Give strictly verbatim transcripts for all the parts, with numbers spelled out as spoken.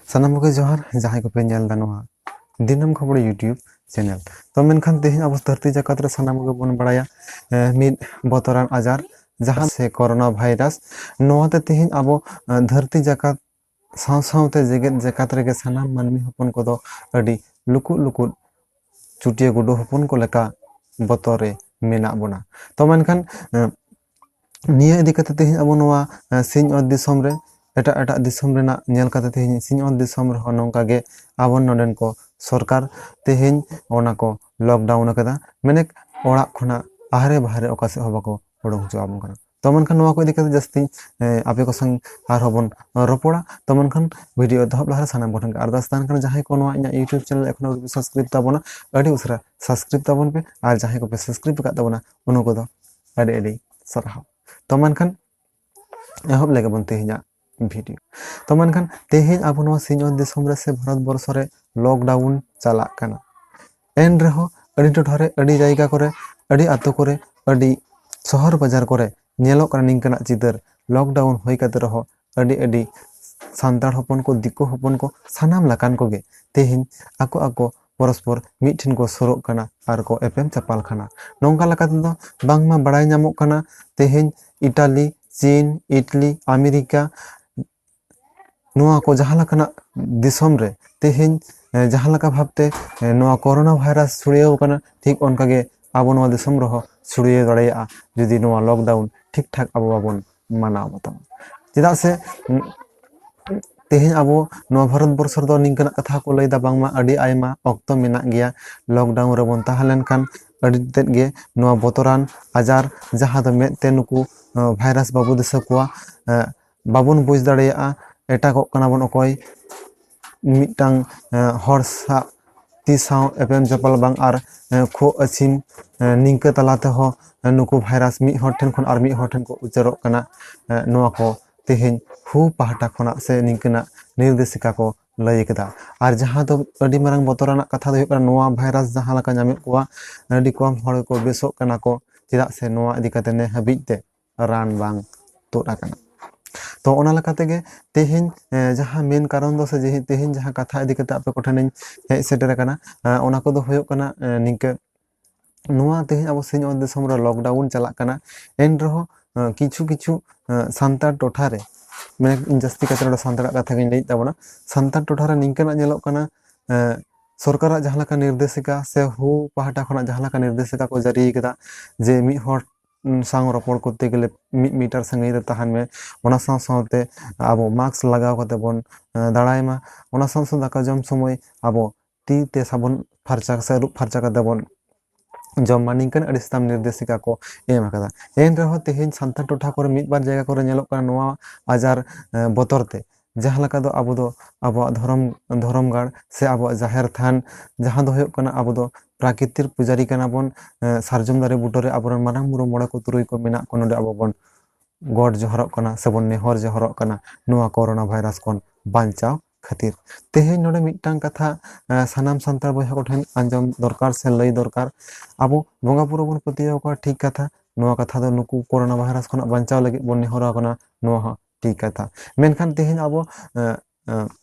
ᱥᱟᱱᱟᱢ ᱠᱚᱜᱮ ᱡᱚᱦᱟᱨ, ᱡᱟᱦᱟᱸᱭ ᱠᱚᱯᱮ ᱧᱮᱞ ᱮᱫᱟ ᱱᱚᱣᱟ ᱫᱤᱱᱟᱹᱢ ᱠᱷᱚᱵᱚᱨ YouTube channel᱾ ᱛᱚ ᱢᱮᱱᱠᱷᱟᱱ ᱛᱮᱦᱮᱧ ᱟᱵᱚ ᱫᱷᱟᱹᱨᱛᱤ ᱡᱟᱠᱟᱛ ᱨᱮ ᱥᱟᱱᱟᱢ ᱠᱚᱜᱮ ᱵᱚᱱ ᱵᱟᱲᱟᱭᱟ, ᱮ, ᱢᱤᱫ ᱵᱚᱛᱚᱨᱟᱱ ᱟᱡᱟᱨ, ᱡᱟᱦᱟᱸ ᱥᱮ ᱠᱳᱨᱳᱱᱟ ᱵᱷᱟᱭᱨᱟᱥ᱾ ᱱᱚᱣᱟᱛᱮ ᱛᱮᱦᱮᱧ ᱟᱵᱚ, ᱮ, ᱫᱷᱟᱹᱨᱛᱤ ᱡᱟᱠᱟᱛ ᱥᱟᱶ ᱥᱟᱶᱛᱮ ᱡᱮᱜᱮᱛ ᱡᱟᱠᱟᱛ ᱨᱮᱜᱮ ᱥᱟᱱᱟᱢ ᱢᱟᱹᱱᱢᱤ ᱦᱚᱯᱚᱱ ᱠᱚᱫᱚ ᱟᱹᱰᱤ ᱞᱩᱠᱩᱫ ᱞᱩᱠᱩᱫ ᱪᱩᱴᱤᱭᱟᱹ ᱜᱩᱰᱩ ᱦᱚᱯᱚᱱ ᱠᱚ ᱞᱮᱠᱟ ᱵᱚᱛᱚᱨ ᱨᱮ ᱢᱮᱱᱟᱜ ᱵᱚᱱᱟ᱾ ᱛᱚ ᱢᱮᱱᱠᱷᱟᱱ, ᱮ, ᱱᱤᱭᱟᱹ ᱤᱫᱤ ᱠᱟᱛᱮ ᱛᱮᱦᱮᱧ ᱟᱵᱚ ᱱᱚᱣᱟ, ᱮ, ᱥᱤᱧᱚᱛ ᱫᱤᱥᱚᱢ ᱨᱮ, ᱮᱴᱟᱜ ᱮᱴᱟᱜ ᱫᱤᱥᱚᱢ ᱨᱮᱱᱟᱜ ᱧᱮᱞ ᱠᱟᱛᱮ ᱛᱮᱦᱮᱧ ᱥᱤᱧᱚᱛ ᱫᱤᱥᱚᱢ ᱨᱮᱦᱚᱸ ᱱᱚᱝᱠᱟ ᱜᱮ ᱟᱵᱚ ᱱᱚᱰᱮᱱ ᱠᱚ ᱥᱚᱨᱠᱟᱨ ᱛᱮᱦᱮᱧ ᱚᱱᱟ ᱠᱚ lockdown ᱟᱠᱟᱫᱟ᱾ ᱢᱮᱱᱮᱠ ᱚᱲᱟᱜ ᱠᱷᱚᱱᱟᱜ ᱟᱦᱨᱮ ᱵᱟᱦᱨᱮ ᱚᱠᱟ ᱥᱮᱫ ᱦᱚᱸ ᱵᱟᱠᱚ ᱩᱰᱩᱝ ᱦᱚᱪᱚ ᱟᱵᱚᱱ ᱠᱟᱱᱟ᱾ ᱛᱚ ᱢᱮᱱᱠᱷᱟᱱ ᱱᱚᱣᱟ ᱠᱚ ᱤᱫᱤ ᱠᱟᱛᱮ ᱡᱟᱹᱥᱛᱤ, ᱮ, ᱟᱯᱮ ᱠᱚ ᱥᱟᱝ ᱟᱨᱦᱚᱸ ᱵᱚᱱ ᱨᱚᱯᱚᱲᱟ᱾ ᱛᱚ ᱢᱮᱱᱠᱷᱟᱱ video ᱮᱛᱚᱦᱚᱵ ᱞᱟᱦᱟᱨᱮ ᱥᱟᱱᱟᱢ ᱠᱚᱴᱷᱮᱱ ᱜᱮ ᱟᱨᱫᱟᱥ ᱛᱟᱦᱮᱱ ᱠᱟᱱᱟ, ᱡᱟᱦᱟᱸᱭ ᱠᱚ ᱱᱚᱣᱟ ᱤᱧᱟᱹᱜ YouTube channel ᱮᱠᱷᱚᱱᱚ ᱟᱹᱣᱨᱤ ᱯᱮ subscribe ᱛᱟᱵᱚᱱᱟ, ᱟᱹᱰᱤ ᱩᱥᱟᱹᱨᱟ subscribe ᱛᱟᱵᱚᱱ ᱯᱮ, ᱟᱨ ᱡᱟᱦᱟᱸᱭ ᱠᱚᱯᱮ subscribe ᱟᱠᱟᱫ ᱛᱟᱵᱚᱱᱟ ᱩᱱᱠᱩ ᱫᱚ ᱟᱹᱰᱤ ᱟᱹᱰᱤ ᱥᱟᱨᱦᱟᱣ᱾ ᱛᱚ ᱢᱮᱱᱠᱷᱟᱱ ᱮᱦᱚᱵ ᱞᱮᱜᱮ ᱵᱚᱱ ᱛᱮᱦᱮᱧᱟᱜ video᱾ ᱛᱚ ᱢᱮᱱᱠᱷᱟᱱ ᱛᱮᱦᱮᱧ ᱟᱵᱚ ᱱᱚᱣᱟ ᱥᱤᱧᱚᱛ ᱫᱤᱥᱚᱢ ᱨᱮ ᱥᱮ ᱵᱷᱟᱨᱚᱛ ᱵᱚᱨᱥᱚ ᱨᱮ lockdown ᱪᱟᱞᱟᱜ ᱠᱟᱱᱟ᱾ ᱮᱱ ᱨᱮᱦᱚᱸ ᱟᱹᱰᱤ ᱴᱚᱴᱷᱟ ᱨᱮ, ᱟᱹᱰᱤ ᱡᱟᱭᱜᱟ ᱠᱚᱨᱮ, ᱟᱹᱰᱤ ᱟᱛᱳ ᱠᱚᱨᱮ, ᱟᱹᱰᱤ ᱥᱚᱦᱚᱨ ᱵᱟᱡᱟᱨ ᱠᱚᱨᱮ ᱧᱮᱞᱚᱜ ᱠᱟᱱᱟ ᱱᱤᱝᱠᱟᱹᱱᱟᱜ ᱪᱤᱛᱟᱹᱨ᱾ Lockdown ᱦᱩᱭ ᱠᱟᱛᱮ ᱨᱮᱦᱚᱸ ᱟᱹᱰᱤ ᱟᱹᱰᱤ ᱥᱟᱱᱛᱟᱲ ᱦᱚᱯᱚᱱ ᱠᱚ, ᱫᱤᱠᱩ ᱦᱚᱯᱚᱱ ᱠᱚ, ᱥᱟᱱᱟᱢ ᱞᱮᱠᱟᱱ ᱠᱚᱜᱮ ᱛᱮᱦᱮᱧ ᱟᱠᱚ ᱟᱠᱚ ᱯᱚᱨᱚᱥᱯᱚᱨ ᱢᱤᱫ ᱴᱷᱮᱱ ᱠᱚ ᱥᱩᱨᱚᱜ ᱠᱟᱱᱟ ᱟᱨ ᱠᱚ ᱮᱯᱮᱢ ᱪᱟᱯᱟᱞ ᱠᱟᱱᱟ᱾ ᱱᱚᱝᱠᱟ ᱞᱮᱠᱟ ᱛᱮᱫᱚ ᱵᱟᱝᱢᱟ ᱵᱟᱲᱟᱭ ᱧᱟᱢᱚᱜ ᱠᱟᱱᱟ, ᱛᱮᱦᱮᱧ ᱤᱴᱟᱞᱤ, ᱪᱤᱱ, ᱤᱴᱞᱤ, ᱟᱢᱮᱨᱤᱠᱟ, ᱱᱚᱣᱟ ᱠᱚ ᱡᱟᱦᱟᱸ ᱞᱮᱠᱟᱱᱟᱜ ᱫᱤᱥᱚᱢ ᱨᱮ ᱛᱮᱦᱮᱧ, ᱮ, ᱡᱟᱦᱟᱸ ᱞᱮᱠᱟ ᱵᱷᱟᱵᱽᱛᱮ, ᱮ, ᱱᱚᱣᱟ ᱠᱳᱨᱳᱱᱟ ᱵᱷᱟᱭᱨᱟᱥ ᱪᱷᱩᱲᱭᱟᱹᱣ ᱠᱟᱱᱟ, ᱴᱷᱤᱠ ᱚᱱᱠᱟᱜᱮ ᱟᱵᱚ ᱱᱚᱣᱟ ᱫᱤᱥᱚᱢ ᱨᱮᱦᱚᱸ ᱪᱷᱩᱲᱭᱟᱹᱣ ᱫᱟᱲᱮᱭᱟᱜᱼᱟ, ᱡᱩᱫᱤ ᱱᱚᱣᱟ lockdown ᱴᱷᱤᱠ ᱴᱷᱟᱠ ᱟᱵᱚ ᱵᱟᱵᱚᱱ ᱢᱟᱱᱟᱣ ᱵᱟᱛᱟᱣᱟ᱾ ᱪᱮᱫᱟᱜ ᱥᱮ, ᱩᱸ, ᱛᱮᱦᱮᱧ ᱟᱵᱚ ᱱᱚᱣᱟ ᱵᱷᱟᱨᱚᱛ ᱵᱚᱨᱥᱚ ᱨᱮᱫᱚ ᱱᱤᱝᱠᱟᱹᱱᱟᱜ ᱠᱟᱛᱷᱟ ᱠᱚ ᱞᱟᱹᱭᱫᱟ, ᱵᱟᱝᱢᱟ ᱟᱹᱰᱤ ᱟᱭᱢᱟ ᱚᱠᱛᱚ ᱢᱮᱱᱟᱜ ᱜᱮᱭᱟ᱾ Lockdown ᱨᱮᱵᱚᱱ ᱛᱟᱦᱮᱸ ᱞᱮᱱᱠᱷᱟᱱ ᱟᱹᱰᱤ ᱛᱮᱫ ᱜᱮ ᱱᱚᱣᱟ ᱵᱚᱛᱚᱨᱟᱱ ᱟᱡᱟᱨ, ᱡᱟᱦᱟᱸ ᱫᱚ ᱢᱮᱫ ᱛᱮ ᱱᱩᱠᱩ, ᱮ, ᱵᱷᱟᱭᱨᱟᱥ ᱵᱟᱵᱚ ᱫᱤᱥᱟᱹ ᱠᱚᱣᱟ, ᱮ, ᱵᱟᱵᱚᱱ ᱵᱩᱡᱽ ᱫᱟᱲᱮᱭᱟᱜᱼᱟ ᱮᱴᱟᱜᱚᱜ ᱠᱟᱱᱟ ᱵᱚᱱ ᱚᱠᱚᱭ᱾ ᱢᱤᱫᱴᱟᱝ, ᱮ, ᱦᱚᱲ ᱥᱟᱶ ᱛᱤ ᱥᱟᱶ ᱮᱯᱮᱢ ᱪᱟᱯᱟᱞ ᱵᱟᱝ ᱟᱨ, ᱮ, ᱠᱷᱳᱜ ᱟᱹᱪᱷᱤᱢ, ᱮ, ᱱᱤᱝᱠᱟᱹ ᱛᱟᱞᱟ ᱛᱮᱦᱚᱸ, ᱮ, ᱱᱩᱠᱩ ᱵᱷᱟᱭᱨᱟᱥ ᱢᱤᱫ ᱦᱚᱲ ᱴᱷᱮᱱ ᱠᱷᱚᱱ ᱟᱨ ᱢᱤᱫ ᱦᱚᱲ ᱴᱷᱮᱱ ᱠᱚ ᱩᱪᱟᱹᱲᱚᱜ ᱠᱟᱱᱟ᱾ ᱮ, ᱱᱚᱣᱟ ᱠᱚ ᱛᱮᱦᱮᱧ WHO ᱯᱟᱦᱴᱟ ᱠᱷᱚᱱᱟᱜ ᱥᱮ ᱱᱤᱝᱠᱟᱹᱱᱟᱜ ᱱᱤᱨᱫᱮᱥᱤᱠᱟ ᱠᱚ ᱞᱟᱹᱭ ᱠᱟᱫᱟ᱾ ᱟᱨ ᱡᱟᱦᱟᱸ ᱫᱚ ᱟᱹᱰᱤ ᱢᱟᱨᱟᱝ ᱵᱚᱛᱚᱨᱟᱱᱟᱜ ᱠᱟᱛᱷᱟ ᱫᱚ ᱦᱩᱭᱩᱜ ᱠᱟᱱᱟ, ᱱᱚᱣᱟ ᱵᱷᱟᱭᱨᱟᱥ ᱡᱟᱦᱟᱸ ᱞᱮᱠᱟ ᱧᱟᱢᱮᱫ ᱠᱚᱣᱟ, ᱟᱹᱰᱤ ᱠᱚᱢ ᱦᱚᱲ ᱜᱮᱠᱚ ᱵᱮᱥᱚᱜ ᱠᱟᱱᱟ ᱠᱚ᱾ ᱪᱮᱫᱟᱜ ᱥᱮ ᱱᱚᱣᱟ ᱤᱫᱤ ᱠᱟᱛᱮ ᱱᱮ ᱦᱟᱹᱵᱤᱡ ᱛᱮ ᱨᱟᱱ ᱵᱟᱝ ᱛᱩᱫ ᱟᱠᱟᱱᱟ᱾ ᱛᱚ ᱚᱱᱟ ᱞᱮᱠᱟ ᱛᱮᱜᱮ ᱛᱮᱦᱮᱧ ᱡᱟᱦᱟᱸ ᱢᱮᱱ ᱠᱟᱨᱚᱱ ᱫᱚ ᱥᱮ ᱛᱮᱦᱮᱧ ᱡᱟᱦᱟᱸ ᱠᱟᱛᱷᱟ ᱤᱫᱤ ᱠᱟᱛᱮ ᱟᱯᱮ ᱠᱚᱴᱷᱮᱱᱤᱧ ᱦᱮᱡ ᱥᱮᱴᱮᱨ ᱟᱠᱟᱱᱟ, ᱚᱱᱟ ᱠᱚᱫᱚ ᱦᱩᱭᱩᱜ ᱠᱟᱱᱟ ᱱᱤᱝᱠᱟᱹ᱾ ᱱᱚᱣᱟ ᱛᱮᱦᱮᱧ ᱟᱵᱚ ᱥᱤᱧᱚᱛ ᱫᱤᱥᱚᱢ ᱨᱮ ᱞᱚᱠᱰᱟᱣᱩᱱ ᱪᱟᱞᱟᱜ ᱠᱟᱱᱟ, ᱮᱱ ᱨᱮᱦᱚᱸ ᱠᱤᱪᱷᱩ ᱠᱤᱪᱷᱩ ᱥᱟᱱᱛᱟᱲ ᱴᱚᱴᱷᱟ ᱨᱮ, ᱢᱟᱱᱮ ᱡᱟᱹᱥᱛᱤ ᱠᱟᱛᱮ ᱱᱚᱰᱮ ᱥᱟᱱᱛᱟᱲᱟᱜ ᱠᱟᱛᱷᱟ ᱜᱤᱧ ᱞᱟᱹᱭᱮᱫ ᱛᱟᱵᱚᱱᱟ, ᱥᱟᱱᱛᱟᱲ ᱴᱚᱴᱷᱟ ᱨᱮ ᱱᱤᱝᱠᱟᱹᱱᱟᱜ ᱧᱮᱞᱚᱜ ᱠᱟᱱᱟ, ᱥᱚᱨᱠᱟᱨᱟᱜ ᱡᱟᱦᱟᱸ ᱞᱮᱠᱟ ᱱᱤᱨᱫᱮᱥᱤᱠᱟ ᱥᱮ ᱦᱩ ᱯᱟᱦᱴᱟ ᱠᱷᱚᱱᱟᱜ ᱡᱟᱦᱟᱸ ᱞᱮᱠᱟ ᱱᱤᱨᱫᱮᱥᱤᱠᱟ ᱠᱚ ᱡᱟᱹᱨᱤ ᱠᱟᱫᱟ ᱡᱮ ᱢᱤᱫ ᱦᱚᱲ ᱥᱟᱶ ᱨᱚᱯᱚᱲ ᱠᱚᱨᱛᱮ ᱜᱮᱞᱮ ᱢᱤᱫ ᱢᱤᱴᱟᱨ ᱥᱟᱺᱜᱤᱧ ᱨᱮ ᱛᱟᱦᱮᱱ ᱢᱮ, ᱚᱱᱟ ᱥᱟᱶ ᱥᱟᱶᱛᱮ ᱟᱵᱚ ᱢᱟᱥᱠ ᱞᱟᱜᱟᱣ ᱠᱟᱛᱮ ᱵᱚᱱ ᱫᱟᱬᱟᱭ ᱢᱟ, ᱚᱱᱟ ᱥᱟᱶ ᱥᱟᱶ ᱫᱟᱠᱟ ᱡᱚᱢ ᱥᱚᱢᱚᱭ ᱟᱵᱚ ᱛᱤ ᱛᱮ ᱥᱟᱵᱚᱱ ᱯᱷᱟᱨᱪᱟ ᱥᱮ ᱟᱹᱨᱩᱵ ᱯᱷᱟᱨᱪᱟ ᱠᱟᱛᱮ ᱵᱚᱱ ᱡᱚᱢ ᱢᱟ᱾ ᱱᱤᱝᱠᱟᱹᱱ ᱟᱹᱰᱤ ᱥᱟᱛᱟᱢ ᱱᱤᱨᱫᱮᱥᱤᱠᱟ ᱠᱚ ᱮᱢ ᱟᱠᱟᱫᱟ᱾ ᱮᱱ ᱨᱮᱦᱚᱸ ᱛᱮᱦᱮᱧ ᱥᱟᱱᱛᱟᱲ ᱴᱚᱴᱷᱟ ᱠᱚᱨᱮ ᱢᱤᱫ ᱵᱟᱨ ᱡᱟᱭᱜᱟ ᱠᱚᱨᱮ ᱧᱮᱞᱚᱜ ᱠᱟᱱᱟ ᱱᱚᱣᱟ ᱟᱡᱟᱨ ᱵᱚᱛᱚᱨ ᱛᱮ, ᱡᱟᱦᱟᱸ ᱞᱮᱠᱟ ᱫᱚ ᱟᱵᱚ ᱫᱚ ᱟᱵᱚᱣᱟᱜ ᱫᱷᱚᱨᱚᱢ ᱫᱷᱚᱨᱚᱢ ᱜᱟᱲ ᱥᱮ ᱟᱵᱚᱣᱟᱜ ᱡᱟᱦᱮᱨ ᱛᱷᱟᱱ, ᱡᱟᱦᱟᱸ ᱫᱚ ᱦᱩᱭᱩᱜ ᱠᱟᱱᱟ ᱟᱵᱚ ᱫᱚ ᱯᱨᱟᱠᱨᱤᱛᱤᱠ ᱯᱩᱡᱟᱨᱤ ᱠᱟᱱᱟ ᱵᱚᱱ, ᱥᱟᱨᱡᱚᱢ ᱫᱟᱨᱮ ᱵᱩᱴᱟᱹᱨᱮ ᱟᱵᱚᱨᱮᱱ ᱢᱟᱨᱟᱝ ᱵᱩᱨᱩ ᱢᱚᱬᱮ ᱠᱚ ᱛᱩᱨᱩᱭ ᱠᱚ ᱢᱮᱱᱟᱜ ᱠᱚ, ᱱᱚᱰᱮ ᱟᱵᱚ ᱵᱚᱱ ᱜᱚᱰ ᱡᱚᱦᱟᱨᱚᱜ ᱠᱟᱱᱟ ᱥᱮᱵᱚᱱ ᱱᱮᱦᱚᱨ ᱡᱚᱦᱟᱨᱚᱜ ᱠᱟᱱᱟ ᱱᱚᱣᱟ ᱠᱳᱨᱳᱱᱟ ᱵᱷᱟᱭᱨᱟᱥ ᱠᱷᱚᱱ ᱵᱟᱧᱪᱟᱣ ᱠᱷᱟᱹᱛᱤᱨ᱾ ᱛᱮᱦᱮᱧ ᱱᱚᱰᱮ ᱢᱤᱫᱴᱟᱝ ᱠᱟᱛᱷᱟ ᱥᱟᱱᱟᱢ ᱥᱟᱱᱛᱟᱲ ᱵᱚᱭᱦᱟ ᱠᱚᱴᱷᱮᱱ ᱟᱸᱡᱚᱢ ᱫᱚᱨᱠᱟᱨ ᱥᱮ ᱞᱟᱹᱭ ᱫᱚᱨᱠᱟᱨ, ᱟᱵᱚ ᱵᱚᱸᱜᱟ ᱵᱩᱨᱩ ᱵᱚᱱ ᱯᱟᱹᱛᱭᱟᱹᱣ ᱟᱠᱚᱣᱟ, ᱴᱷᱤᱠ ᱠᱟᱛᱷᱟ, ᱱᱚᱣᱟ ᱠᱟᱛᱷᱟ ᱫᱚ ᱱᱩᱠᱩ ᱠᱳᱨᱳᱱᱟ ᱵᱷᱟᱭᱨᱟᱥ ᱠᱷᱚᱱᱟᱜ ᱵᱟᱧᱪᱟᱣ ᱞᱟᱹᱜᱤᱫ ᱵᱚᱱ ᱱᱮᱦᱚᱨ ᱟᱠᱟᱱᱟ, ᱱᱚᱣᱟ ᱦᱚᱸ ᱴᱷᱤᱠ ᱠᱟᱛᱷᱟ᱾ ᱢᱮᱱᱠᱷᱟᱱ ᱛᱮᱦᱮᱧ ᱟᱵᱚ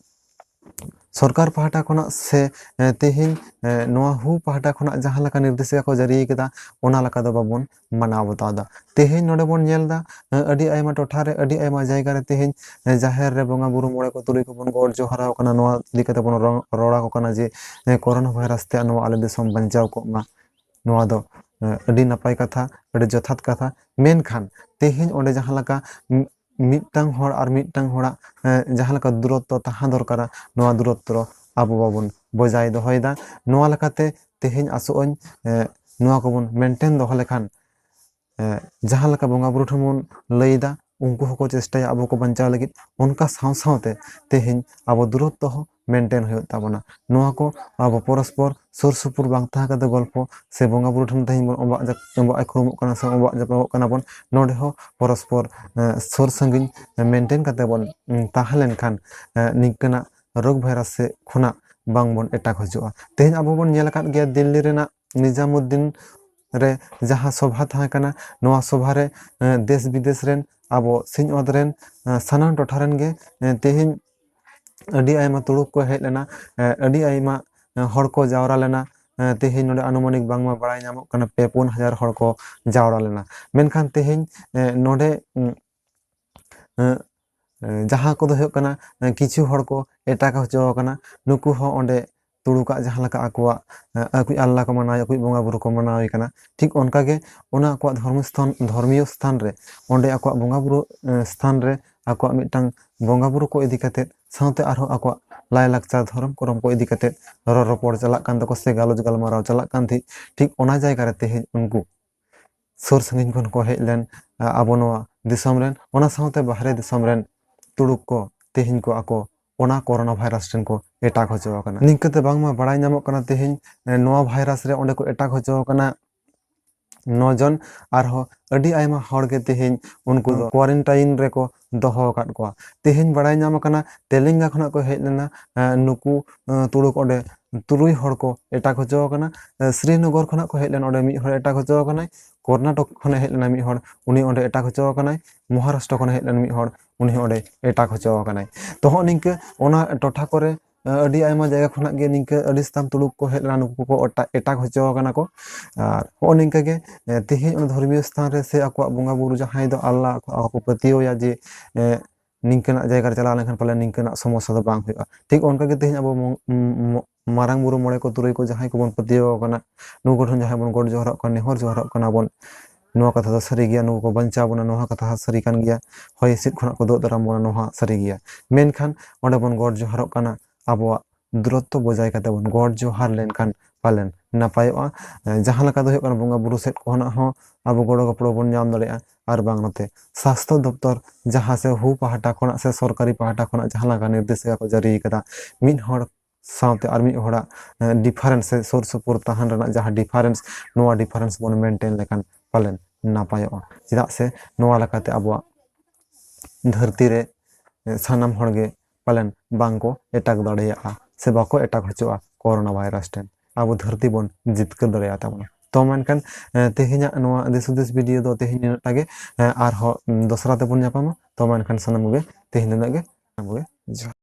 ᱥᱚᱨᱠᱟᱨ ᱯᱟᱦᱴᱟ ᱠᱷᱚᱱᱟᱜ ᱥᱮ ᱛᱮᱦᱮᱧ ᱱᱚᱣᱟ ᱦᱩ ᱯᱟᱦᱴᱟ ᱠᱷᱚᱱᱟᱜ ᱡᱟᱦᱟᱸ ᱞᱮᱠᱟ ᱱᱤᱨᱫᱮᱥᱤᱠᱟ ᱠᱚ ᱡᱟᱹᱨᱤ ᱠᱮᱫᱟ, ᱚᱱᱟ ᱞᱮᱠᱟ ᱫᱚ ᱵᱟᱵᱚᱱ ᱢᱟᱱᱟᱣ ᱵᱟᱛᱟᱣ ᱮᱫᱟ᱾ ᱛᱮᱦᱮᱧ ᱱᱚᱰᱮ ᱵᱚᱱ ᱧᱮᱞ ᱮᱫᱟ, ᱟᱹᱰᱤ ᱟᱭᱢᱟ ᱴᱚᱴᱷᱟ ᱨᱮ, ᱟᱹᱰᱤ ᱟᱭᱢᱟ ᱡᱟᱭᱜᱟ ᱨᱮ ᱛᱮᱦᱮᱧ ᱡᱟᱦᱮᱨ ᱨᱮ ᱵᱚᱸᱜᱟ ᱵᱩᱨᱩ ᱢᱚᱬᱮ ᱠᱚ ᱛᱩᱨᱩᱭ ᱠᱚᱵᱚᱱ ᱜᱚᱰ ᱡᱚᱦᱟᱨ ᱟᱠᱚ ᱠᱟᱱᱟ, ᱱᱚᱣᱟ ᱤᱫᱤ ᱠᱟᱛᱮ ᱵᱚᱱ ᱨᱚᱲ ᱟᱠᱚ ᱠᱟᱱᱟ ᱡᱮ ᱠᱳᱨᱳᱱᱟ ᱵᱷᱟᱭᱨᱟᱥ ᱛᱮ ᱱᱚᱣᱟ ᱟᱞᱮ ᱫᱤᱥᱚᱢ ᱵᱟᱧᱪᱟᱣ ᱠᱚᱜ ᱢᱟ᱾ ᱱᱚᱣᱟ ᱫᱚ ᱟᱹᱰᱤ ᱱᱟᱯᱟᱭ ᱠᱟᱛᱷᱟ, ᱟᱹᱰᱤ ᱡᱚᱛᱷᱟᱛ ᱠᱟᱛᱷᱟ᱾ ᱢᱮᱱᱠᱷᱟᱱ ᱛᱮᱦᱮᱧ ᱚᱸᱰᱮ ᱡᱟᱦᱟᱸ ᱞᱮᱠᱟ ᱢᱤᱫᱴᱟᱝ ᱦᱚᱲ ᱟᱨ ᱢᱤᱫᱴᱟᱝ ᱦᱚᱲᱟᱜ ᱡᱟᱦᱟᱸ ᱞᱮᱠᱟ ᱫᱩᱨᱚᱛᱛᱚ ᱛᱟᱦᱮᱸ ᱫᱚᱨᱠᱟᱨᱟ, ᱱᱚᱣᱟ ᱫᱩᱨᱚᱛᱛᱚ ᱟᱵᱚ ᱵᱟᱵᱚᱱ ᱵᱚᱡᱟᱭ ᱫᱚᱦᱚᱭᱮᱫᱟ᱾ ᱱᱚᱣᱟ ᱞᱮᱠᱟᱛᱮ ᱛᱮᱦᱮᱧ ᱟᱥᱚᱜ ᱟᱹᱧ, ᱱᱚᱣᱟ ᱠᱚᱵᱚᱱ ᱢᱮᱱᱴᱮᱱ ᱫᱚᱦᱚ ᱞᱮᱠᱷᱟᱱ, ᱡᱟᱦᱟᱸ ᱞᱮᱠᱟ ᱵᱚᱸᱜᱟ ᱵᱩᱨᱩ ᱴᱷᱮᱱ ᱵᱚᱱ ᱞᱟᱹᱭᱮᱫᱟ, ᱩᱱᱠᱩ ᱦᱚᱸᱠᱚ ᱪᱮᱥᱴᱟᱭᱟ ᱟᱵᱚ ᱠᱚ ᱵᱟᱧᱪᱟᱣ ᱞᱟᱹᱜᱤᱫ᱾ ᱚᱱᱠᱟ ᱥᱟᱶ ᱥᱟᱶᱛᱮ ᱛᱮᱦᱮᱧ ᱟᱵᱚ ᱫᱩᱨᱚᱛᱛᱚ ᱦᱚᱸ ᱢᱮᱱᱴᱮᱱ ᱦᱩᱭᱩᱜ ᱛᱟᱵᱚᱱᱟ᱾ ᱱᱚᱣᱟ ᱠᱚ ᱟᱵᱚ ᱯᱚᱨᱚᱥᱯᱚᱨ ᱥᱩᱨ ᱥᱩᱯᱩᱨ ᱵᱟᱝ ᱛᱟᱦᱮᱸ ᱠᱟᱛᱮ ᱜᱚᱞᱯᱚ ᱥᱮ ᱵᱚᱸᱜᱟ ᱵᱩᱨᱩ ᱴᱷᱮᱱ ᱛᱮᱦᱮᱧ ᱵᱚᱱ ᱚᱵᱟᱜ ᱡᱟᱯ-, ᱚᱵᱟᱜ ᱟᱹᱠᱷᱨᱩᱢᱚᱜ ᱠᱟᱱᱟ ᱥᱮ ᱚᱵᱟᱜ ᱡᱟᱯᱟᱜᱚᱜ ᱠᱟᱱᱟ ᱵᱚᱱ, ᱱᱚᱰᱮ ᱦᱚᱸ ᱯᱚᱨᱚᱥᱯᱚᱨ ᱥᱩᱨ ᱥᱟᱺᱜᱤᱧ ᱢᱮᱱᱴᱮᱱ ᱠᱟᱛᱮ ᱵᱚᱱ ᱛᱟᱦᱮᱸ ᱞᱮᱱᱠᱷᱟᱱ ᱱᱤᱝᱠᱟᱹᱱᱟᱜ ᱨᱳᱜᱽ ᱵᱷᱟᱭᱨᱟᱥ ᱥᱮᱫ ᱠᱷᱚᱱᱟᱜ ᱵᱟᱝ ᱵᱚᱱ ᱮᱴᱟᱜ ᱦᱚᱪᱚᱜᱼᱟ᱾ ᱛᱮᱦᱮᱧ ᱟᱵᱚ ᱵᱚᱱ ᱧᱮᱞ ᱟᱠᱟᱫ ᱜᱮᱭᱟ ᱫᱤᱞᱞᱤ ᱨᱮᱱᱟᱜ ᱱᱤᱡᱟᱢᱩᱫᱽᱫᱤᱱ ᱨᱮ ᱡᱟᱦᱟᱸ ᱥᱚᱵᱷᱟ ᱛᱟᱦᱮᱸ ᱠᱟᱱᱟ, ᱱᱚᱣᱟ ᱥᱚᱵᱷᱟ ᱨᱮ ᱫᱮᱥ ᱵᱤᱫᱮᱥ ᱨᱮᱱ, ᱟᱵᱚ ᱥᱤᱧᱚᱛ ᱨᱮᱱ ᱥᱟᱱᱟᱢ ᱴᱚᱴᱷᱟ ᱨᱮᱱ ᱜᱮ ᱛᱮᱦᱮᱧ ᱟᱹᱰᱤ ᱟᱭᱢᱟ ᱛᱩᱲᱩᱠ ᱠᱚ ᱦᱮᱡ ᱞᱮᱱᱟ, ᱟᱹᱰᱤ ᱟᱭᱢᱟ ᱦᱚᱲ ᱠᱚ ᱡᱟᱣᱨᱟ ᱞᱮᱱᱟ᱾ ᱛᱮᱦᱮᱧ ᱱᱚᱰᱮ ᱟᱱᱩᱢᱟᱱᱤᱠ ᱵᱟᱝᱢᱟ ᱵᱟᱲᱟᱭ ᱧᱟᱢᱚᱜ ᱠᱟᱱᱟ ᱯᱮ ᱯᱩᱱ ᱦᱟᱡᱟᱨ ᱦᱚᱲ ᱠᱚ ᱡᱟᱣᱨᱟ ᱞᱮᱱᱟ᱾ ᱢᱮᱱᱠᱷᱟᱱ ᱛᱮᱦᱮᱧ ᱱᱚᱰᱮ ᱡᱟᱦᱟᱸ ᱠᱚᱫᱚ ᱦᱩᱭᱩᱜ ᱠᱟᱱᱟ ᱠᱤᱪᱷᱩ ᱦᱚᱲ ᱠᱚ ᱮᱴᱟᱜ ᱦᱚᱪᱚ ᱟᱠᱟᱱᱟ, ᱱᱩᱠᱩ ᱦᱚᱸ ᱚᱸᱰᱮ ᱛᱩᱲᱩᱠᱟᱜ ᱡᱟᱦᱟᱸ ᱞᱮᱠᱟ ᱟᱠᱚᱣᱟᱜ ᱟᱠᱚᱭᱤᱡ ᱟᱞᱞᱟ ᱠᱚ ᱢᱟᱱᱟᱣ, ᱟᱠᱚᱭᱤᱡ ᱵᱚᱸᱜᱟ ᱵᱩᱨᱩ ᱠᱚ ᱢᱟᱱᱟᱣᱮ ᱠᱟᱱᱟ, ᱴᱷᱤᱠ ᱚᱱᱠᱟᱜᱮ ᱚᱱᱟ ᱟᱠᱚᱣᱟᱜ ᱫᱷᱚᱨᱢᱚ ᱥᱛᱷᱟᱱ, ᱫᱷᱚᱨᱢᱤᱭᱚ ᱥᱛᱷᱟᱱ ᱨᱮ, ᱚᱸᱰᱮ ᱟᱠᱚᱣᱟᱜ ᱵᱚᱸᱜᱟ ᱵᱩᱨᱩ ᱥᱛᱷᱟᱱ ᱨᱮ ᱟᱠᱚᱣᱟᱜ ᱢᱤᱫᱴᱟᱝ ᱵᱚᱸᱜᱟ ᱵᱩᱨᱩ ᱠᱚ ᱤᱫᱤ ᱠᱟᱛᱮᱫ, ᱥᱟᱶᱛᱮ ᱟᱨᱦᱚᱸ ᱟᱠᱚᱣᱟᱜ ᱞᱟᱭᱼᱞᱟᱠᱪᱟᱨ, ᱫᱷᱚᱨᱚᱢ ᱠᱚᱨᱚᱢ ᱠᱚ ᱤᱫᱤ ᱠᱟᱛᱮᱫ ᱨᱚᱲ ᱨᱚᱯᱚᱲ ᱪᱟᱞᱟᱜ ᱠᱟᱱ ᱛᱟᱠᱚ ᱥᱮ ᱜᱟᱞᱚᱪ ᱜᱟᱞᱢᱟᱨᱟᱣ ᱪᱟᱞᱟᱜ ᱠᱟᱱ ᱛᱟᱦᱮᱸᱫ, ᱴᱷᱤᱠ ᱚᱱᱟ ᱡᱟᱭᱜᱟ ᱨᱮ ᱛᱮᱦᱮᱧ ᱩᱱᱠᱩ ᱥᱩᱨ ᱥᱟᱺᱜᱤᱧ ᱠᱷᱚᱱ ᱠᱚ ᱦᱮᱡ ᱞᱮᱱ ᱟᱵᱚ ᱱᱚᱣᱟ ᱫᱤᱥᱚᱢ ᱨᱮᱱ, ᱚᱱᱟ ᱥᱟᱶᱛᱮ ᱵᱟᱦᱨᱮ ᱫᱤᱥᱚᱢ ᱨᱮᱱ ᱛᱩᱲᱩᱠ ᱠᱚ ᱛᱮᱦᱮᱧ ᱠᱚ ᱟᱠᱚ ᱚᱱᱟ ᱠᱳᱨᱳᱱᱟ ᱵᱷᱟᱭᱨᱟᱥ ᱴᱷᱮᱱ ᱠᱚ ᱮᱴᱟᱜ ᱦᱚᱪᱚ ᱟᱠᱟᱱᱟ᱾ ᱱᱤᱝᱠᱟᱹᱛᱮ ᱵᱟᱝᱢᱟ ᱵᱟᱲᱟᱭ ᱧᱟᱢᱚᱜ ᱠᱟᱱᱟ ᱛᱮᱦᱮᱧ ᱱᱚᱣᱟ ᱵᱷᱟᱭᱨᱟᱥ ᱨᱮ ᱚᱸᱰᱮ ᱠᱚ ᱮᱴᱟᱜ ᱦᱚᱪᱚ ᱟᱠᱟᱱᱟ ᱱᱚ ᱡᱚᱱ, ᱟᱨᱦᱚᱸ ᱟᱹᱰᱤ ᱟᱭᱢᱟ ᱦᱚᱲ ᱜᱮ ᱛᱮᱦᱮᱧ ᱩᱱᱠᱩ ᱫᱚ ᱠᱳᱣᱟᱨᱮᱱᱴᱟᱭᱤᱱ ᱨᱮᱠᱚ ᱫᱚᱦᱚ ᱟᱠᱟᱫ ᱠᱚᱣᱟ᱾ ᱛᱮᱦᱮᱧ ᱵᱟᱲᱟᱭ ᱧᱟᱢ ᱟᱠᱟᱱᱟ ᱛᱮᱞᱮᱝᱜᱟ ᱠᱷᱚᱱᱟᱜ ᱠᱚ ᱦᱮᱡ ᱞᱮᱱᱟ ᱱᱩᱠᱩ ᱛᱩᱲᱩᱠ ᱚᱸᱰᱮ ᱛᱩᱨᱩᱭ ᱦᱚᱲ ᱠᱚ ᱮᱴᱟᱜ ᱦᱚᱪᱚ ᱟᱠᱟᱱᱟ᱾ ᱥᱨᱤᱱᱚᱜᱚᱨ ᱠᱷᱚᱱᱟᱜ ᱠᱚ ᱦᱮᱡ ᱞᱮᱱᱟ, ᱚᱸᱰᱮ ᱢᱤᱫ ᱦᱚᱲ ᱮᱴᱟᱜ ᱦᱚᱪᱚ ᱟᱠᱟᱱᱟᱭ᱾ ᱠᱚᱨᱱᱟᱴᱚᱠ ᱠᱷᱚᱱᱮ ᱦᱮᱡ ᱞᱮᱱᱟ ᱢᱤᱫ ᱦᱚᱲ, ᱩᱱᱤ ᱚᱸᱰᱮ ᱮᱴᱟᱜ ᱦᱚᱪᱚ ᱟᱠᱟᱱᱟᱭ᱾ ᱢᱚᱦᱟᱨᱟᱥᱴᱨᱚ ᱠᱷᱚᱱᱮ ᱦᱮᱡ ᱞᱮᱱᱟ ᱢᱤᱫ ᱦᱚᱲ, ᱩᱱᱤ ᱦᱚᱸ ᱚᱸᱰᱮ ᱮᱴᱟᱜ ᱦᱚᱪᱚ ᱟᱠᱟᱱᱟᱭ᱾ ᱛᱚ ᱦᱚᱸᱜᱼᱚ ᱱᱤᱝᱠᱟᱹ ᱚᱱᱟ ᱴᱚᱴᱷᱟ ᱠᱚᱨᱮ ᱟᱹᱰᱤ ᱟᱭᱢᱟ ᱡᱟᱭᱜᱟ ᱠᱷᱚᱱᱟᱜ ᱜᱮ ᱱᱤᱝᱠᱟᱹ ᱟᱹᱰᱤ ᱥᱟᱛᱟᱢ ᱛᱩᱲᱩᱠ ᱠᱚ ᱦᱮᱡ ᱞᱮᱱᱟ, ᱱᱩᱠᱩ ᱠᱚᱠᱚ ᱮᱴᱟᱜ ᱦᱚᱪᱚ ᱟᱠᱟᱱᱟ ᱠᱚ᱾ ᱟᱨ ᱦᱚᱸᱜᱼᱚ ᱱᱤᱝᱠᱟᱹ ᱜᱮ ᱛᱮᱦᱮᱧ ᱚᱱᱟ ᱫᱷᱚᱨᱢᱤᱭᱚ ᱥᱛᱷᱟᱱ ᱨᱮ ᱥᱮ ᱟᱠᱚᱣᱟᱜ ᱵᱚᱸᱜᱟ ᱵᱩᱨᱩ ᱡᱟᱦᱟᱸᱭ ᱫᱚ ᱟᱞᱞᱟ ᱟᱠᱚ ᱠᱚ ᱯᱟᱹᱛᱭᱟᱹᱣ ᱮᱭᱟ ᱡᱮ ᱱᱤᱝᱠᱟᱹᱱᱟᱜ ᱡᱟᱭᱜᱟ ᱨᱮ ᱪᱟᱞᱟᱣ ᱞᱮᱱᱠᱷᱟᱱ ᱯᱟᱞᱮ ᱱᱤᱝᱠᱟᱹᱱᱟᱜ ᱥᱚᱢᱚᱥᱥᱟ ᱫᱚ ᱵᱟᱝ ᱦᱩᱭᱩᱜᱼᱟ᱾ ᱴᱷᱤᱠ ᱚᱱᱠᱟ ᱜᱮ ᱛᱮᱦᱮᱧ ᱟᱵᱚ ᱢᱟᱨᱟᱝ ᱵᱩᱨᱩ ᱢᱚᱬᱮ ᱠᱚ ᱛᱩᱨᱩᱭ ᱠᱚ ᱡᱟᱦᱟᱸᱭ ᱠᱚᱵᱚᱱ ᱯᱟᱹᱛᱭᱟᱹᱣ ᱟᱠᱟᱱᱟ, ᱱᱩᱠᱩ ᱠᱚᱴᱷᱮᱱ ᱡᱟᱦᱟᱸᱭ ᱵᱚᱱ ᱜᱚᱰ ᱡᱚᱦᱟᱨᱚᱜ ᱠᱟᱱᱟ, ᱱᱮᱦᱚᱨ ᱡᱚᱦᱟᱨᱚᱜ ᱠᱟᱱᱟ ᱵᱚᱱ, ᱱᱚᱣᱟ ᱠᱟᱛᱷᱟ ᱫᱚ ᱥᱟᱹᱨᱤ ᱜᱮᱭᱟ, ᱱᱩᱠᱩ ᱠᱚ ᱵᱟᱧᱪᱟᱣ ᱵᱚᱱᱟ, ᱱᱚᱣᱟ ᱠᱟᱛᱷᱟ ᱦᱚᱸ ᱥᱟᱹᱨᱤ ᱠᱟᱱ ᱜᱮᱭᱟ᱾ ᱦᱚᱭ ᱦᱤᱸᱥᱤᱫ ᱠᱷᱚᱱᱟᱜ ᱠᱚ ᱫᱩᱜ ᱫᱟᱨᱟᱢ ᱵᱚᱱᱟ, ᱱᱚᱣᱟ ᱦᱚᱸ ᱥᱟᱹᱨᱤ ᱜᱮᱭᱟ᱾ ᱢᱮᱱᱠᱷᱟᱱ ᱚᱸᱰᱮ ᱵᱚᱱ ᱜᱚᱰ ᱡᱚᱦᱟᱨᱚᱜ ᱠᱟᱱᱟ, ᱟᱵᱚᱣᱟᱜ ᱫᱩᱨᱚᱛᱛᱚ ᱵᱚᱡᱟᱭ ᱠᱟᱛᱮ ᱵᱚᱱ ᱜᱚᱰ ᱡᱚᱦᱟᱨ ᱞᱮᱱᱠᱷᱟᱱ ᱯᱟᱞᱮᱱ ᱱᱟᱯᱟᱭᱚᱜᱼᱟ᱾ ᱡᱟᱦᱟᱸ ᱞᱮᱠᱟ ᱫᱚ ᱦᱩᱭᱩᱜ ᱠᱟᱱᱟ ᱵᱚᱸᱜᱟ ᱵᱩᱨᱩ ᱥᱮᱫ ᱠᱷᱚᱱᱟᱜ ᱦᱚᱸ ᱟᱵᱚ ᱜᱚᱲᱚ ᱜᱚᱯᱚᱲᱚ ᱵᱚᱱ ᱧᱟᱢ ᱫᱟᱲᱮᱭᱟᱜᱼᱟ᱾ ᱟᱨ ᱵᱟᱝ ᱱᱚᱛᱮ ᱥᱟᱥᱛᱷᱚ ᱫᱚᱯᱛᱚᱨ ᱡᱟᱦᱟᱸ ᱥᱮ ᱦᱩ ᱯᱟᱦᱴᱟ ᱠᱷᱚᱱᱟᱜ ᱥᱮ ᱥᱚᱨᱠᱟᱨᱤ ᱯᱟᱦᱴᱟ ᱠᱷᱚᱱᱟᱜ ᱡᱟᱦᱟᱸ ᱞᱮᱠᱟ ᱱᱤᱨᱫᱮᱥᱤᱠᱟ ᱠᱚ ᱡᱟᱹᱨᱤ ᱠᱟᱫᱟ, ᱢᱤᱫ ᱦᱚᱲ ᱥᱟᱶᱛᱮ ᱟᱨ ᱢᱤᱫ ᱦᱚᱲᱟᱜ ᱰᱤᱯᱷᱟᱨᱮᱱᱥ ᱥᱮ ᱥᱩᱨ ᱥᱩᱯᱩᱨ ᱛᱟᱦᱮᱱ ᱨᱮᱱᱟᱜ ᱡᱟᱦᱟᱸ ᱰᱤᱯᱷᱟᱨᱮᱱᱥ, ᱱᱚᱣᱟ ᱰᱤᱯᱷᱟᱨᱮᱱᱥ ᱵᱚᱱ ᱢᱮᱱᱴᱮᱱ ᱞᱮᱠᱷᱟᱱ ᱯᱟᱞᱮᱱ ᱱᱟᱯᱟᱭᱚᱜᱼᱟ᱾ ᱪᱮᱫᱟᱜ ᱥᱮ ᱱᱚᱣᱟ ᱞᱮᱠᱟᱛᱮ ᱟᱵᱚᱣᱟᱜ ᱫᱷᱟᱹᱨᱛᱤ ᱨᱮ ᱥᱟᱱᱟᱢ ᱦᱚᱲ ᱜᱮ ᱯᱟᱞᱮᱱ ᱵᱟᱝ ᱠᱚ ᱮᱴᱟᱜ ᱫᱟᱲᱮᱭᱟᱜᱼᱟ ᱥᱮ ᱵᱟᱠᱚ ᱮᱴᱟᱜ ᱦᱚᱪᱚᱜᱼᱟ ᱠᱳᱨᱳᱱᱟ ᱵᱷᱟᱭᱨᱟᱥ ᱴᱷᱮᱱ᱾ ᱟᱵᱚ ᱫᱷᱟᱹᱨᱛᱤ ᱵᱚᱱ ᱡᱤᱛᱠᱟᱹᱨ ᱫᱟᱲᱮᱭᱟᱜ ᱛᱟᱵᱚᱱᱟ᱾ ᱛᱚ ᱢᱟ ᱮᱱᱠᱷᱟᱱ, ᱮ, ᱛᱮᱦᱮᱧᱟᱜ ᱱᱚᱣᱟ ᱫᱤᱥ ᱦᱩᱫᱤᱥ video ᱫᱚ ᱛᱮᱦᱮᱧ ᱱᱤᱱᱟᱹᱜ ᱴᱟ ᱜᱮ᱾ ᱮ, ᱟᱨᱦᱚᱸ, ᱩᱢ, ᱫᱚᱥᱨᱟ ᱛᱮᱵᱚᱱ ᱧᱟᱯᱟᱢᱟ᱾ ᱛᱚ ᱢᱟ ᱮᱱᱠᱷᱟᱱ ᱥᱟᱱᱟᱢ ᱠᱚᱜᱮ ᱛᱮᱦᱮᱧ ᱱᱤᱱᱟᱹᱜ ᱜᱮ᱾ ᱥᱟᱱᱟᱢ ᱠᱚᱜᱮ ᱡᱚᱦᱟᱨ᱾